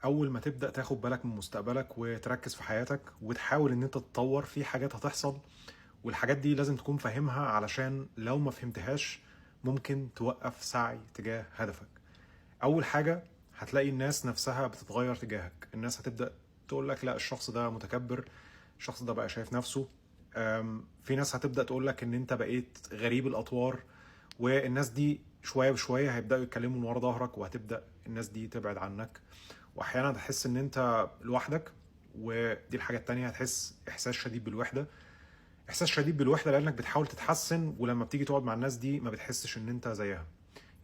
اول ما تبدا تاخد بالك من مستقبلك وتركز في حياتك وتحاول ان انت تتطور، في حاجات هتحصل، والحاجات دي لازم تكون فاهمها، علشان لو ما فهمتهاش ممكن توقف سعي تجاه هدفك. اول حاجة هتلاقي الناس نفسها بتتغير تجاهك. الناس هتبدا تقول لك لا، الشخص ده متكبر، الشخص ده بقى شايف نفسه. في ناس هتبدا تقول لك ان انت بقيت غريب الاطوار، والناس دي شوية بشوية هيبداوا يتكلموا من ورا ظهرك، وهتبدا الناس دي تبعد عنك. واحيانا هتحس ان انت لوحدك، ودي الحاجة التانية، هتحس احساس شديد بالوحده. احساس شديد بالوحدة لانك بتحاول تتحسن، ولما بتيجي تقعد مع الناس دي ما بتحسش ان انت زيها.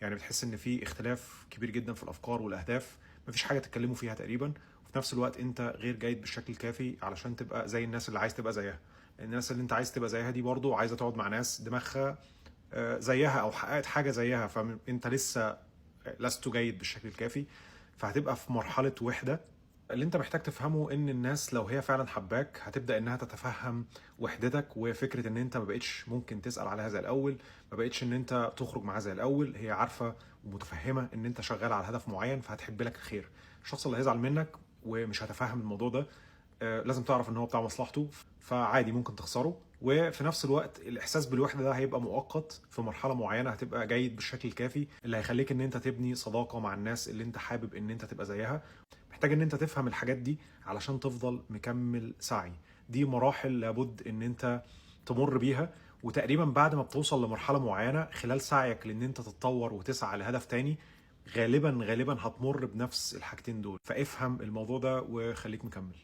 يعني بتحس ان في اختلاف كبير جدا في الافكار والاهداف، مفيش حاجة تتكلموا فيها تقريبا. وفي نفس الوقت انت غير جيد بالشكل الكافي علشان تبقى زي الناس اللي عايز تبقى زيها. الناس اللي انت عايز تبقى زيها دي برضو عايزه تقعد مع ناس دماغها زيها او حققت حاجة زيها، فانت لسه لست جيد بالشكل الكافي، فهتبقى في مرحلة وحده. اللي انت محتاج تفهمه ان الناس لو هي فعلا حباك هتبدا انها تتفهم وحدتك، وفكره ان انت ما بقتش ممكن تسال عليها زي الاول، ما بقتش ان انت تخرج معاها زي الاول. هي عارفه ومتفهمه ان انت شغال على هدف معين، فهتحب لك الخير. الشخص اللي هيزعل منك ومش هتفهم الموضوع ده، لازم تعرف ان هو بتاع مصلحته، فعادي ممكن تخسره. وفي نفس الوقت الاحساس بالوحدة ده هيبقى مؤقت، في مرحلة معينة هتبقى جيد بالشكل الكافي اللي هيخليك ان انت تبني صداقه مع الناس اللي انت حابب ان انت تبقى زيها. محتاج ان انت تفهم الحاجات دي علشان تفضل مكمل سعي. دي مراحل لابد ان انت تمر بيها، وتقريبا بعد ما بتوصل لمرحلة معينة خلال سعيك لان انت تتطور وتسعى لهدف تاني، غالبا غالبا هتمر بنفس الحاجتين دول. فافهم الموضوع ده وخليك مكمل.